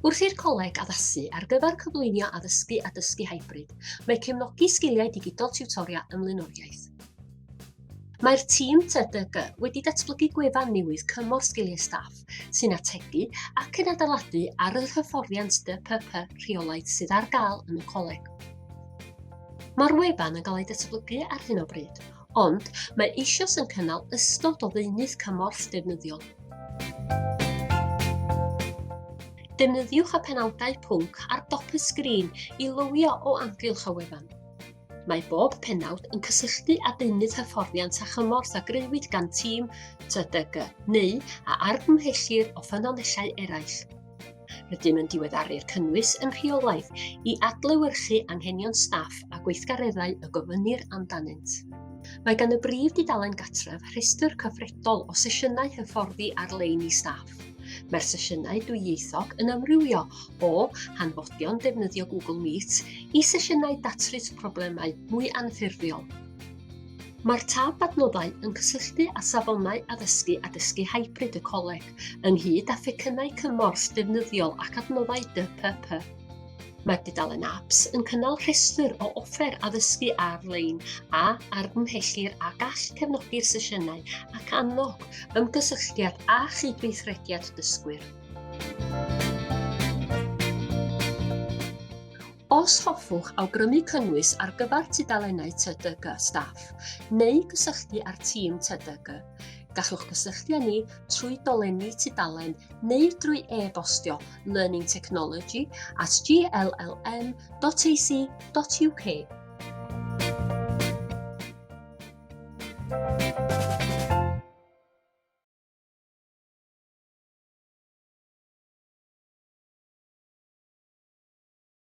Wrth i'r coleg addasu ar gyfer cyflwynio addysgu a dysgu hybrid, mae cefnogi sgiliau digidol tiwtoria yn flaenoriaeth. Mae'r tîm TDG wedi datblygu gwefan newydd cymorth sgiliau staff sy'n ategu ac yn adeiladu ar yr hyfforddiant DPP rheolaidd sydd ar gael yn y coleg. Mae'r wefan yn cael ei datblygu ar hyn o bryd, ond mae eisoes yn cynnal ystod o ddeunydd cymorth defnyddiol. Defnyddiwch y penawdau pwnc ar dop y sgrin i lywio o amgylch y wefan. Mae bob pennawd yn cysylltu â deunydd hyfforddiant a chymorth a grëwyd gan tîm TDG neu a argymhellir o ffynonellau eraill. Rydym yn diweddaru'r cynnwys yn rheolaidd i adlewyrchu anghenion staff a gweithgareddau y gofynnir amdanynt. Mae gan y brif dudalen gartref rhestr cyfredol o sesiynau hyfforddi ar-lein i staff. Mae'r sesiynau dwyieithog yn amrywio o hanfodion defnyddio Google Meet i sesiynau datrys problemau mwy anffurfiol. Mae'r tab Adnoddau yn cysylltu â safonau addysgu a dysgu hybrid y coleg, ynghyd â phecynnau cymorth defnyddiol ac adnoddau DPP. Mae'r dudalen Apps yn cynnal rhestr o offer addysgu ar-lein a argymhellir a gall cefnogi'r sesiynau ac annog ymgysylltiad a chydweithrediad dysgwyr. Os hoffwch awgrymu cynnwys ar gyfer tudalennau TDG staff neu gysylltu â'r tîm TDG, gallwch gysylltu â ni trwy dolenni tudalen neu drwy e-bostio learningtechnology at gllm.ac.uk.